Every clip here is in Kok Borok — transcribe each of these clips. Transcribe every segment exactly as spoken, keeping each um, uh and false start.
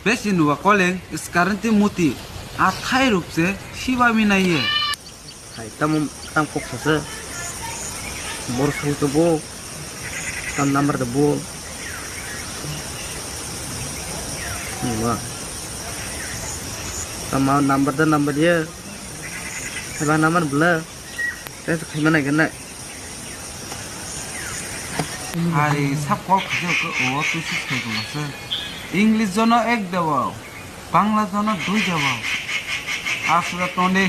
Besi nuwa koleng skarenti muti athai rupse siba minaiye. Hai tamo tang kok sase. Bor sung to bo. Tam number to bo. Nuwa. Tamo number to number ye. Hai ba number bla. Tei khaima nai gana. Hari sab call khajo ke o tu sis khai gula se. English jono ek debo, Bangla jono dui debo. Asura toni.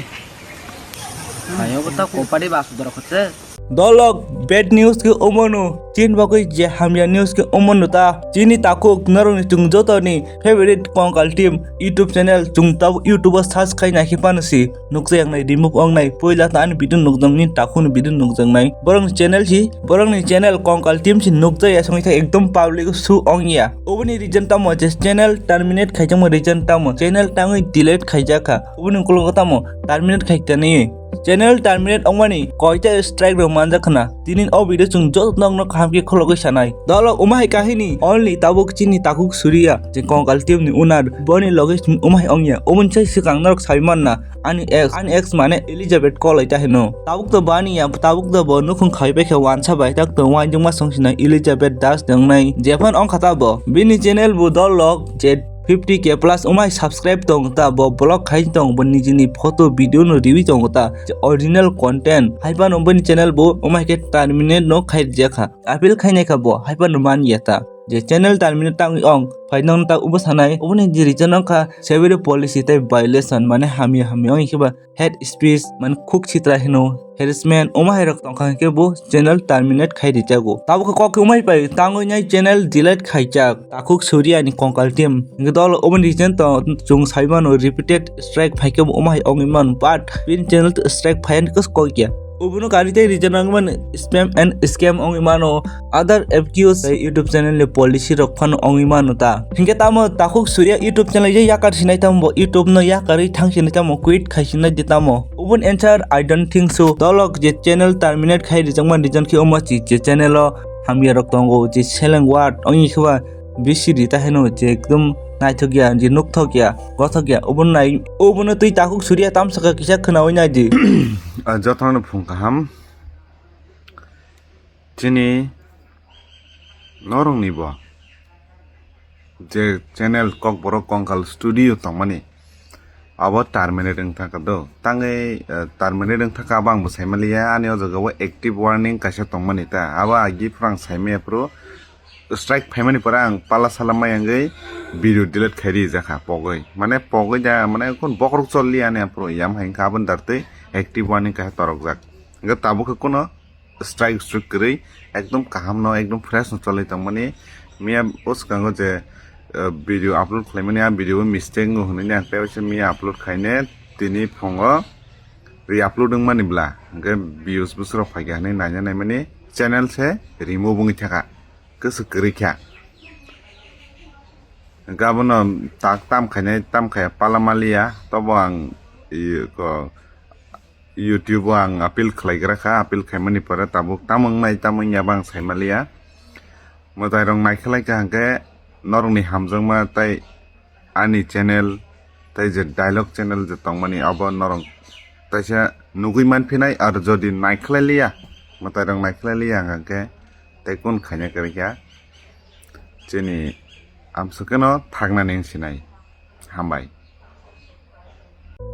Ayo kota kopari ba asudara khotse. Dolok bad news ke omono. Chin bagwi je hamya news ke omono ta. Chini takhuk norokni chwng jotoni favorite Konkal team YouTube channel chwng tabuk YouTube o search khai naikhe pano si. Nukjak nai remove wngnai, puila ta ani video nukjaknai, takhukni video nukjaknai. Borokni channel si, borokni channel Konkal team si nukjakya songwi thai ekdom public o show wngya. Oboni reason tamo je channel terminate khaijakma reason tamo, channel tangwi delete khaijakha. Oboni ukologo tamo terminate khaikha nini. Channel terminate wngmani koita strike rok manjak khna. Tini o video chwng joto nokno kaham khe khologwi sanai. Dolok umahai kahini only tabuk chini takhuk Suriya je Konkal team ni owner boni loge chwng umahai wngya. Oboni sai swkang norok sai manna. Ani ex, ani ex mane Elizabeth Koloi ta hino. Tabuk to bani ya, tabuk to bo nukhung khai pai khe wansa bai tak to wainjwngma song sinai Elizabeth Das wngnai. Jephano wngkha ta bo. Bini channel bo dolok je fifty K plus umai subscribe tong ta bo vlog khai tong bo nijini photo video no riwi tong ta je original content. Hai phano bini channel bo umai khe terminate no khai rijak kha. Appeal khai nai kha bo hai phano man ya ta. Je channel terminate tangwi ong phai nang ta ubo sanai. Oboni je reason wngkha several policy tei violation mane hamya hamya wngkhe ba hate speech, mane khuk sitra hino, harassment, omo hai rok tongkha hwnkhe bo channel terminate khai rijago. Tabuk khe kok khe umai pai tangwi nai channel delete khaijak. Takhuk Suriya ni Konkal team hwnkhe dol oboni reason to chwng sai mano repeated strike phaikhe bo omo hai wngwi mano, but bini channel to strike phaiya hwnkhe kok ya. Obono kari tei reason wngwi mano spam and scam wngwi mano. Other F Q S YouTube channel ni policy rok phano wngwi mano ta. Hinkhe tamo takhuk Suriya YouTube channel je yakar sinai tamo bo YouTube no yakarwi thang sinai tamo quit khai sinai de tamo. Ubun answer I don't think so. Dolok je channel terminate khai rijakma reason khe omo si je channel o hamya rok tongo je seleng word wngwi khe ba bisi rita heno je ekdom naithok ya je nukthok ya gothok ya ubun nai ubuno twi takhuk Suriya tamsaka kisa khwnawi nai di. Ah, jotono phung kaham. Chini norokni bo je channel Kokborok Konkal Studio tongmani, abo terminate wng thangkha do. Tangwi, eh, terminate wng thangkha abo ang bo saimaliya, ani o jaga o active warning kaisa tongmani ta. Abo agi phuru ang saimaya phuru strike phaimani pore ang pala sala mai wngwi video delete khai rijakha pogwi. Mane pogwi da, mane kun bokrok cholliya ani aphuru yam hai wngkha aboni dartwi active warning kaisa torokjak. Hwnkhe tabuk khe kuno strike strike kwrwi ekdom kaham no ekdom fresh no cholwi tongmani. Miya o swkango je, eh, video upload khlaimani, a video o mistake wng hwnwi ang tei waisa miya upload khaine tini phungo re-upload wngmani bla hwnkhe views bwswk rok phaikha hwnwi naina naimani channel se remove wngwi thangkha, kwswk kwrwi kha. Hwnkhe abono tak tam khainai tam khaiya pala maliya tobo ang i ko YouTube o ang appeal khlai gra kha, appeal khaimani pore tabuk tamo wngnai tamo wngya bo ang sai maliya. Mwtai rok naikhe lai kha hwnkhe norokni hamjakma tei ani channel tei je dialogue channel je tongmani abo norok taisa nugui manphinai, ar jodi naikhe lai liya mwtai rok naikhe lai liya hwnkhe tei kun khaina kwrwi kha chini amswkeno thaknani wng sinai. Hambai.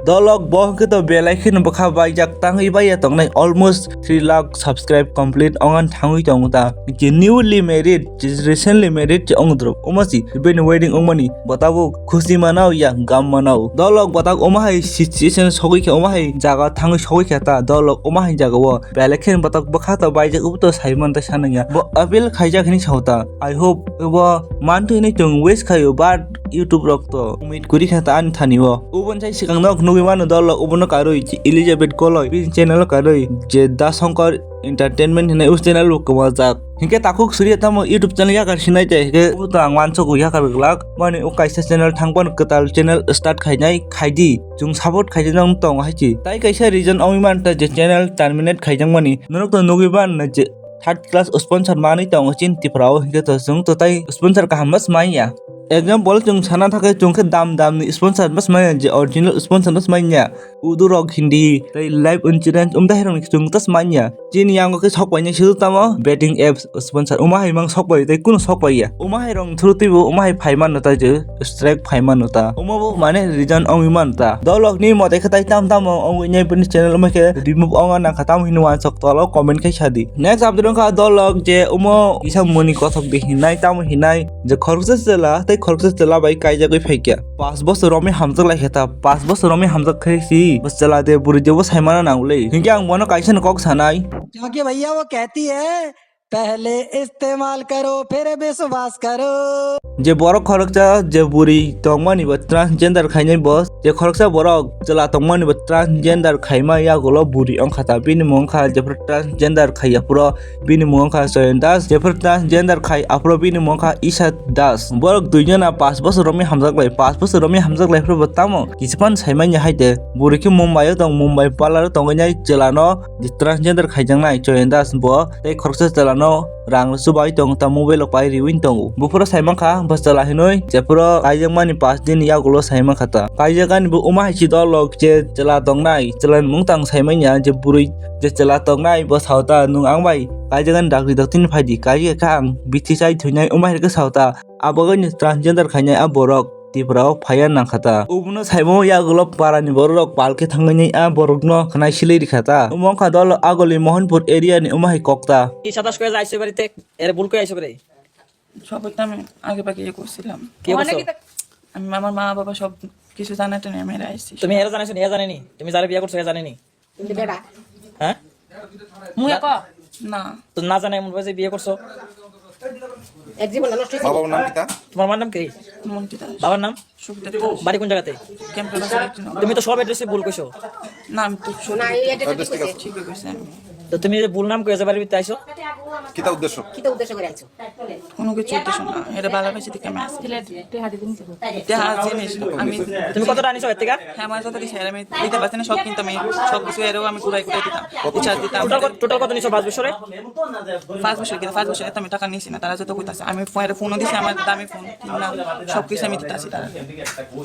Dolok bo hwnkhe to belai kheno bwkha baijak tangwi baiya tongnai almost three lakh subscribe complete ongan thangwi tongo ta. Je newly married, je recently married je ongdrop omo si bini wedding ongmani bo tabuk khusi manao ya gam manao. Dolok bo tak omo hai situation sogwi khe omo hai jaga thangwi sogwi khe ta dolok omo hai jaga o belai kheno bo tak bwkha to baijak obo to saiman ta sanangya. Bo appeal khaijak hinwi sao ta. I hope bo mantwi hinwi chwng wish khaio but YouTube rok to umit kwrwi kha ta ani thani o. Ubon sai swkang nok nugwi mano dol rok ubono karwi Elizabeth Goloi bini channel o karwi je Da Shankar Entertainment hinwi o channel bo kwmajak. Hinkhe takhuk suriya tamo YouTube channel yakar sinai de hinkhe ubo to ang wansukgo yakar glak mani o kaisa channel thangpan kwtal channel start khainai khaidi chwng support khaidi nang tong hai chi. Tai kaisa reason ongwi man ta je channel terminate khaijakmani norok to nugwi man je third class sponsor manwi tongo chini Tripura o, hinkhe to chwng to tai sponsor kaham mas manya. Example, chwng sana thangkhe chwng khe dam dam ni sponsor bas manya, je original sponsor bas manya. Udu rok hindi tei life insurance umdai rok ni chwng tas manya. Chini yango khe sok painai sidu tamo betting apps sponsor. Uma hai mang sok pai tei kunu sok pai ya. Uma hai rong through twibo uma hai phai mano ta je strike phai mano ta. Uma bo mane reason ongwi mano ta. Dolok ni mote khe tai tam tamo ongwi nai bini channel uma khe remove onga nang kha tamo hino wansok tolo comment khai sadi. Next update wngkha dolok je umo kisa muni kothok di hinai tamo hinai je khoroksa chwla tei khoroksa chwla bai kaijagwi phaikya. Pas bosor romwi hamjak lai khe ta, pas bosor romwi hamjak khai si bo chwla de buri de bo saimano nangwlwi. Hinkhe ang bono kaisa no kok sanai. क्योंकि भैया वो कहती है, पहले इस्तेमाल करो, फिर विश्वास करो। Je borok khoroksa je buri tongmani bo transgender khainai bo, je khoroksa borok chwla tongmani bo transgender khaima yagulo buri wngkha ta, bini mung wngkha jephru transgender khaiya phuru bini mung wngkha Choyon Das, jephru transgender khai aphuru bini mung wngkha Isha Das. Borok duijona pas bosor romwi hamjak lai, pas bosor romwi hamjak lai phuru bo tamo kisa phano saimanya hai de. Buri khe Mumbai o tong, Mumbai parlor o tongwi nai chwlano je transgender khaijaknai Choyon Das bo tei khoroksa chwlano rang chubai tong ta mobile rok pai riwi tongo. Buphuru sai mankha bo chwla hinwi jephuru kaijakmani pas din yagulo sai mankha ta. Kaijakani bo uma hai si dolok je chwla tongnai, chwlani mung tang sai manya je bwrwi je chwla tongnai bo sao ta, "Nwng ang bai kaijakani dakti daktini phaidi, kaijak kha ang bithi chai thwinai," uma hai khe sao ta. Abo gani transgender khainai a borok Tripura o phaiya nangkha ta. Obono saimo yagulo para ni borok rok pal khe thangwi a borok no khnai silai rikha ta. Omo wngkha dol agoli Mohanpur area ni omo hai kok ta. এই সাতাশ করে আইসো বাড়িতে, এর ভুল করে আইসো করে। সবই তো আমি আগে ভাগে ইয়ে করছিলাম। কি করছো? আমি আমার মা বাবা সব কিছু জানাতে নিয়ে আমি এরা আইছি। তুমি এরা জানাইছো নি? এরা জানেনি? তুমি যারা বিয়ে করছো, এরা জানেনি? কিন্তু বেটা। হ্যাঁ? মুই এক। না। তো না জানাই এমন ভাবে বিয়ে করছো? এক জীবন নষ্ট হয়েছে। বাবার নাম কিতা? তোমার মার নাম কি? মন্টি দাস। বাবার নাম? সুখদেব দাস। বাড়ি কোন জায়গাতে? ক্যাম্পের পাশে একটি নগর। তুমি তো সব অ্যাড্রেসে ভুল কইছো। না, আমি তো না, এই অ্যাড্রেসটা ঠিক আছে। ঠিক আছে, আমি। তো তুমি যে ভুল নাম কইছো, বাড়ির ভিতরে আইছো? কিতা উদ্দেশ্য? কিতা উদ্দেশ্য করে আইছো? কোনো কিছু উদ্দেশ্য না, এটা ভালোবাসি থেকে আমি আসি। এটা হাজির হয়েছিল। আমি তুমি কতটা আনিছো এর থেকে? হ্যাঁ, আমার যত দিছে, আমি দিতে পারছি না সব, কিন্তু আমি সব কিছু এরও আমি ঘুরাই ঘুরাই দিতাম, বিচার দিতাম। টোটাল কত, টোটাল কত নিছো পাঁচ বছরে? পাঁচ বছর, কিন্তু পাঁচ বছরে তো আমি টাকা নিয়েছি না, তারা যত কইতাছে। আমি ফোন, ফোনও দিছি, আমার দামি ফোন কিনলাম, সব কিছু আমি দিতাছি তারা।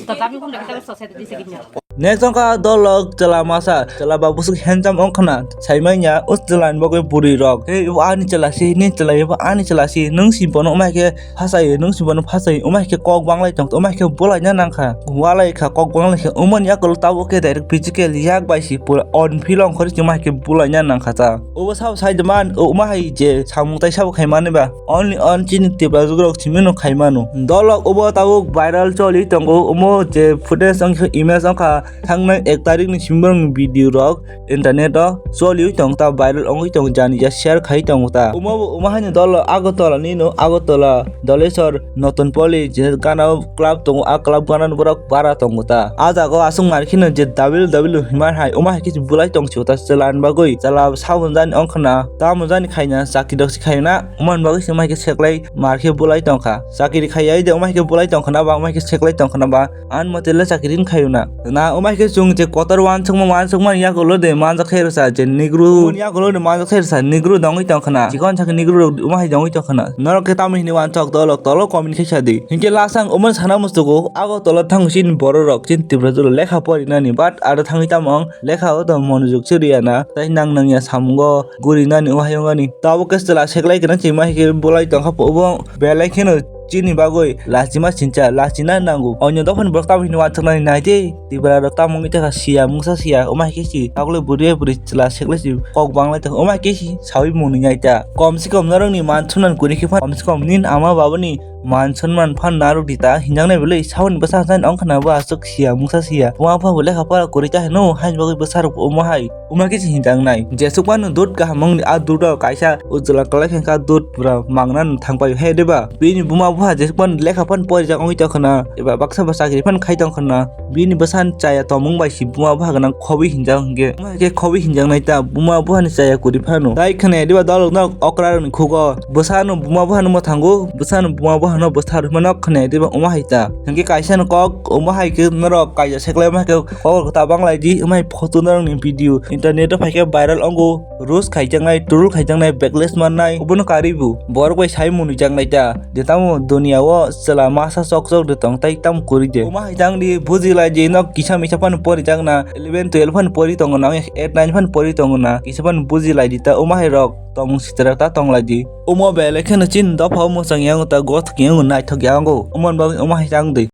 তো দামি ফোনটা কিতা করছো, সেটা দিছে কিনা? Next wngkha dolok chwla masa, chwla ba bwswk handsome wngkhana, saimanya o chwlani bagwi bwrwi rok. Hei, bo ani chwla si, nini chwla ebo ani chwla si, nwng si bono wngma khe phasaio, nwng si bono phasaio, wngma khe kok banglai tong, wngma khe bulaina nangkha, walai kha, kok banglai kha, wngmani yakulo tabuk khe direct physical yak bai si pura on feel ongkhorwi wngma khe bulaina nangkha ta. Obo sabo sai de man, o wngma hai je samung tai sabo khai mani ba, only on chini Tripura jugrok simi no khai mano. Dolok obo tabuk viral choli tongo, omo je footage wngkha, image wngkha, thangnai ek tarik ni simi borok ni video rok internet o choliwi tong ta, viral wngwi tong, jani ja share khai tongo ta. Omo bo, omo haino dol Agartala ni no, Agartala, Dolesor, Notun Poli je gana club tongo, a club gana ni borok bara tongo ta. A jaga o aswk mar kheno je W W himar hai, omo hai khe bulai tong sio ta, chwla ni bagwi, chwla sabon jani wngkhana, tamo jani khaina, chakri rok se khaina, omo ni bagwi se omo hai khe seklai mar khe bulai tongkha. Chakri khai ya de omo hai khe bulai tongkhana ba, omo hai khe seklai tongkhana ba. An mote le chakri wng khayo na. Na, omo hai khe chwng je kotor wansukma, wansukma yakulo de manjak khe rwsa je negro. Yakulo de manjak khe rwsa negro dongwi tong khna. Chikon sak negro rok omo hai dongwi tong khna. Norok khe tamo hini wansok tolok tolok comment khe sa di. Hinkhe last ang omo sana musugo Agartala thang chini borok rok chini Tripura jolo lekha pori nani, but aro thangwi tamo ang lekha o tong monojog se riya na. Tai nang nang ya samungo guri nani omo hai wngani. Tabuk khe chwla seklai kwrwng chima hai khe bulai tong kha obo belai kheno. Chini bagwi lachima sincha, lachina nango. Onyo dophani borok tamo hino wansuknani naitwi, Tripura rok tamo wngwi tongkha siya, mungsa siya, omo hai khe si, aguloi bwrwi bai bwrwi chwla seklai si, kok banglai tongkha, omo hai khe si, sawi mwnwi nai ta. Kom se kom norokni man sumnan kwrwi khe phan, kom se kom nini ama babani man sumnan phan narwk di ta, hinjaknai belai, sauni bwsa hasan wngkhana bo aswk siya, mungsa siya, buma bupha bo lekha pora kwrwi ta hino, haini bagwi bwsarok omo hai. Uma khe se hinjak nai. Jesuk phano dud kaham wngni a dud rok kaisa ujla kwlai khe kha dud pura mangna no thang paio he de ba. Bini buma bupha jesuk phano lekha phano porijak wngwi tong khna eba baksa ba chakri phano khai tong khna. Bini bwsani chaya tomung bai si buma bupha gwnang khobwi hinjak hwnkhe. Uma khe khobwi hinjak nai ta buma bupha ni chaya kwrwi phano. Tai khna ya de ba dolok nok okra rok ni khugo. Bwsano buma bupha no mwthango. Bwsano buma bupha Ano bwthar mano khne diba uma hai ta. Hingke kaisa no kok uma hai ke norok kaisa seklai ma ke kok ta bang lai di uma hai photo norok ni video internet o phai ke viral ongo. Roast khaijaknai, troll khaijaknai, backlash mannai, obono karwi bo. Borok bai sai mwnwi jaknai ta. De tamo duniya o chwla masa chok chok de tong tai tamo kwrwi de. Uma hai tang di buji lai di nok kisa misa phano pori jakna, eleven twelve phano pori tongo na, eight nine phano pori tongo na, kisa phano buji lai di ta uma hai rok tong sitra ta tong lai di. Uma bele kheno chin dopha o mwchang yang ta gothok yang naithok yang go. Umon bagwi uma hai tang di.